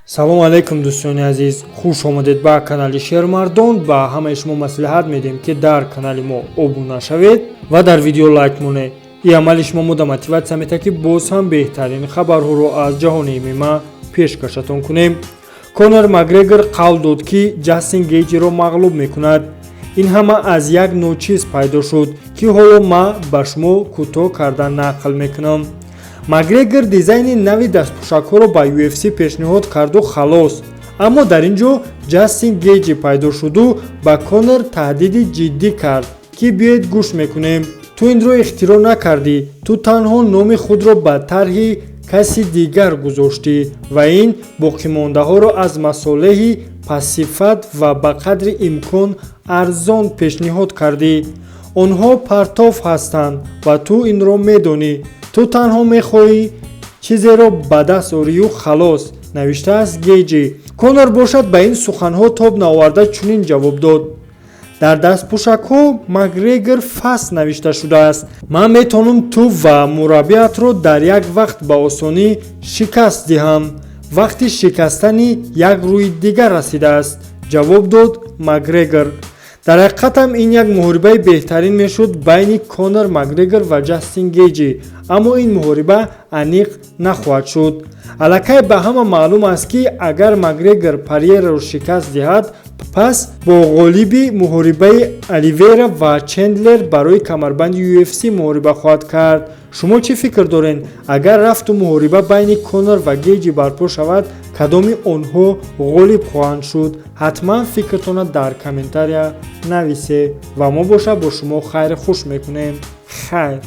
Салом алейкум, дӯстони азиз, хуш омадед ба канали Шермардон. Ба ҳамаи шумо маслиҳат медиҳем, ки дар канали мо обуна шавед ва дар видео лайк монед. Ин амали шумо мода мотиватсия метиҳад, ки боз ҳам беҳтарин хабарҳоро аз ҷаҳони ММА пешкашатон кунем. Конор Макгрегор қавл дод, ки Ҷастин Гейҷиро мағлуб мекунад. Ин ҳама аз як ночиз пайдо шуд, ки ҳоло ман ба шумо кӯтоҳ карда нақл мекунам. Макгрегор дизайни нави дастпӯшакҳоро ба UFC пешниҳод карду халос. Аммо дар ин ҷо Ҷастин Гейҷи пайдо шуду ба Конор таҳдиди ҷиддӣ кард, ки биёед, гӯш мекунем. Ту инро ихтироъ накардӣ, ту танҳо номи худро ба тарҳи каси дигар гузоштӣ ва ин боқимондаҳоро аз масолеҳи пастсифат ва ба қадри имкон арзон пешниҳод кардӣ. Онҳо партов ҳастанд ва ту инро медонӣ. Ту танҳо мехоҳӣ чизеро ба даст орию халос, навиштааст Гейҷи. Конор бошад, ба ин суханҳо тоб наоварда, чунин ҷавоб дод: Дар дастпӯшакҳо Макгрегор Fast навишта шудааст. Ман метавонам ту ва мураббиатро дар як вақт ба осонӣ шикаст диҳам. Вақти шикастани як рӯи дигар расидааст, ҷавоб дод Макгрегор. Дар ҳақиқатам ин як муҳорибаи беҳтарин мешуд байни Конор Макгрегор ва Ҷастин Гейҷи, аммо ин муҳориба аниқ нахоҳад шуд. Аллакай ба ҳама маълум аст, ки агар Макгрегор Порьеро шикаст диҳад, пас бо ғолиби муҳорибаи Оливера ва Чендлер барои камарбанди UFC муҳориба хоҳад кард. Шумо чӣ фикр доред? Агар рафту муҳориба байни Конор ва Гейҷи барпо шавад, кадоми онҳо ғолиб хоҳанд шуд? Ҳатман фикртонро дар комментария нависед ва мо боша бо шумо хайру хуш мекунем. Хайр.